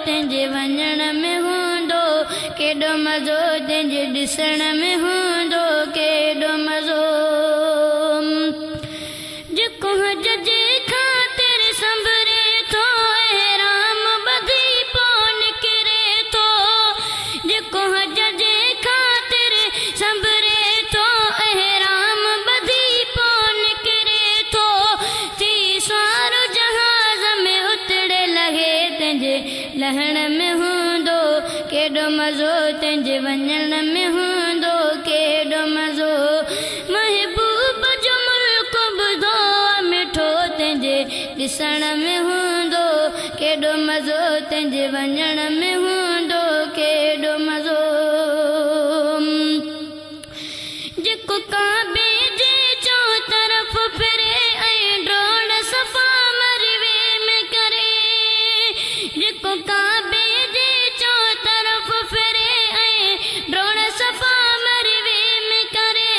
تنهنجي وڃڻ ۾ هوندو، ڪيڏو مزو تنهنجي ڏسڻ ۾ هوندو، ڪيڏو مزو. جيڪو حج جي خاطر سنڀري ٿو، احرام ٻڌي پوء نڪري ٿو. جيڪو حج جي خاطر سنڀري ٿو، احرام ٻڌي پوء نڪري ٿو. ٿي سوار جهاز ۾ اتڙي لهي، تنهنجي لهڻ ۾ هوندو، ڪيڏو مزو تنهنجي وڃڻ ۾ هوندو، ڪيڏو مزو. محبوب جو ملڪ ٻڌو آ مٺو، تنهنجي ڏسڻ ۾ هوندو، ڪيڏو مزو تنهنجي وڃڻ ۾ هوندو، ڪيڏو مزو. جيڪو ڪعبي جي چؤطرف ڦري ۽ ڊوڙ صفا مروي ۾ ڪري. جيڪو ڪعبي جي چؤطرف ڦري ۽ ڊوڙ صفا مروي ۾ ڪري.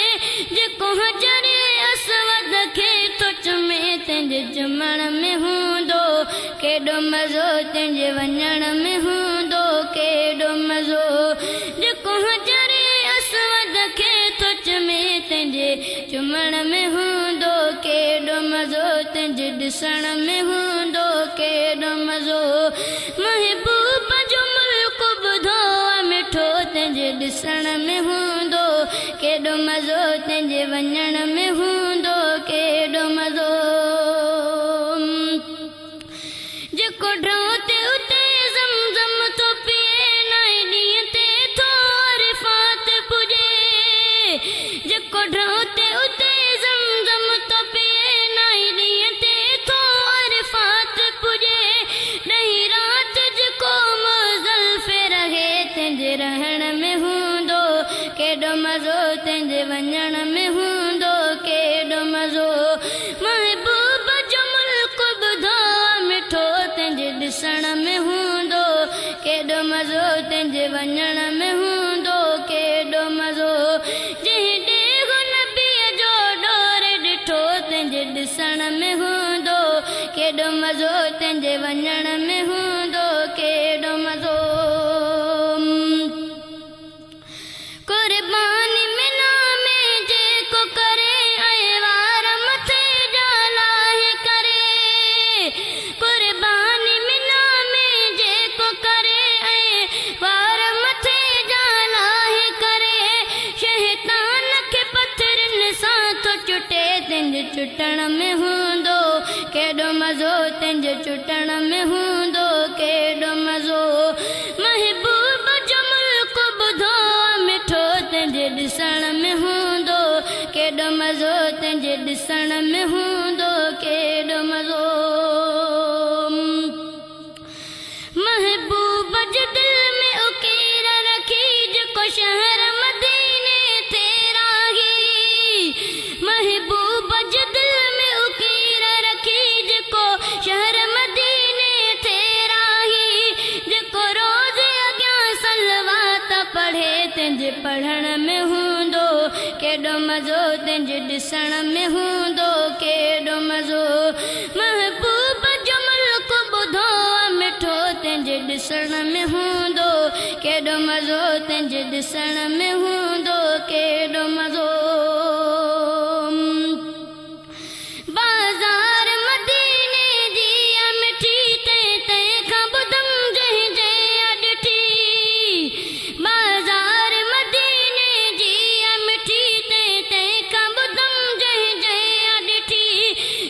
جيڪو حجر اسود کي ٿو چمي، تنهنجي چمڻ ۾ هوندو، ڪيڏو مزو تنهنجي وڃڻ ۾ هوندو، ڪيڏو مزو. جيڪو حجر اسود کي ٿو چمي، تنهنجي چمڻ ۾ هوندو، ڪيڏو مزو تنهنجي ڏسڻ ۾ هوندو، ڪيڏو مزو. محبوب جو ملڪ ٻڌو آ مٺو، تنهنجي ڏسڻ ۾ هوندو، ڪيڏو مزو تنهنجي وڃڻ ۾ هوندو، ڪيڏو مزو. جيڪو ڍؤ تي اتي زم زم ٿو پيئي، نائين ڏينهن تي ٿو عرفات پڄي. جيڪو ڍؤ تي اتي زم زم ٿو پيئي، نائين ڏينهن تي ٿو عرفات پڄي. ڏهين رات جيڪو مزدلفي رهي، تنهنجي رهڻ ۾ هوندو، ڪيڏو مزو تنهنجي وڃڻ ۾ هوندو، ڪيڏو مزو. محبوب جو ملڪ ٻڌو آ مٺو، تنهنجي ڏسڻ ۾ هوندو، ڪيڏو مزو تنهنجي وڃڻ ۾ هوندو، ڪيڏو مزو. جنهن ڏيهه نبيء جو ڏور ڏٺو، تنهنجي ڏسڻ ۾ هوندو، ڪيڏو مزو تنهنجي وڃڻ ۾ هوندو، ڪيڏو مزو. قرباني منا ۾ جيڪو ڪري ۽ وار مٿي جا لاهي ڪري. قرباني منا ۾ جيڪو ڪري ۽ وار مٿي جا لاهي ڪري. شيطان کي پٿرن سان ٿو چٽي، تنهنجي چٽڻ ۾ هوندو، ڪيڏو مزو تنهنجي چٽڻ ۾ هوندو، ڪيڏو مزو. محبوب جو ملڪ ٻڌو آ مٺو، تنهنجي ڏسڻ ۾ هوندو، ڪيڏو مزو تنهنجي ڏسڻ ۾ هوندو، ڪيڏو مزو. محبوب جي دل ۾ اڪير رکي، جيڪو شهر مديني تي راهي. محبوب جي دل ۾ اڪير رکي، جيڪو شهر مديني تي راهي. جيڪو روز اڳيان صلوات پڙهي، تنهنجي پڙهڻ ۾ هوندو، ڪيڏو مزو تنهنجي ڏسڻ ۾ هوندو، ڪيڏو مزو. محبوب جو ملڪ ٻڌو آ مٺو، تنهنجي ڏسڻ ۾ هوندو، ڪيڏو مزو تنهنجي ڏسڻ ۾ هوندو، ڪيڏو مزو. بازار مديني جي آ مٺي، تنهن تنهن کان ٻڌم جنهن جنهن آ ڏٺي. بازار مديني جي آ مٺي، تنهن تنهن کان ٻڌم جنهن جنهن آ ڏٺي.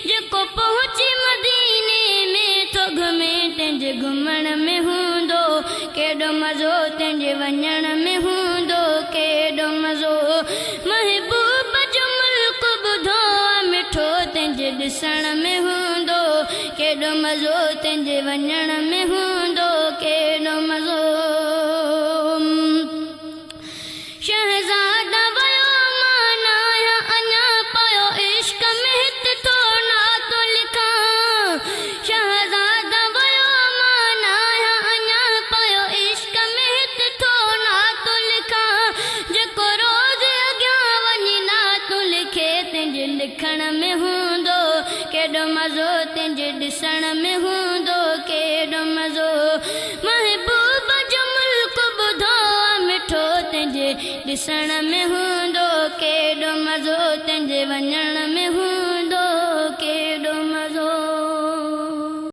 جيڪو پهچي مديني ۾ ٿو گهمي، تنهنجي گهمڻ ۾ هوندو، ڪيڏو مزو تنهنجي وڃڻ ۾ هوندو، ڪيڏو مزو. محبوب جو ملڪ ٻڌو آ مٺو، تنهنجي ڏسڻ ۾ هوندو، ڪيڏو مزو تنهنجي وڃڻ ۾ هوندو، ڪيڏو مزو. شهزادا ويو مان ناهيان اڃا، پيو عشق ۾ هت ٿو نعتون لکان. شهزادا ويو مان ناهيان اڃا، پيو عشق ۾ هت ٿو نعتون لکان. جيڪو روز اڳيان وڃي نعتون لکي، تنهنجي لکڻ ۾ هوندو، ڪيڏو مزو تنهنجي ڏسڻ ۾ هوندو، ڪيڏو مزو. ڏسڻ ۾ هوندو ڪيڏو مزو، تنهنجي وڃڻ ۾ هوندو.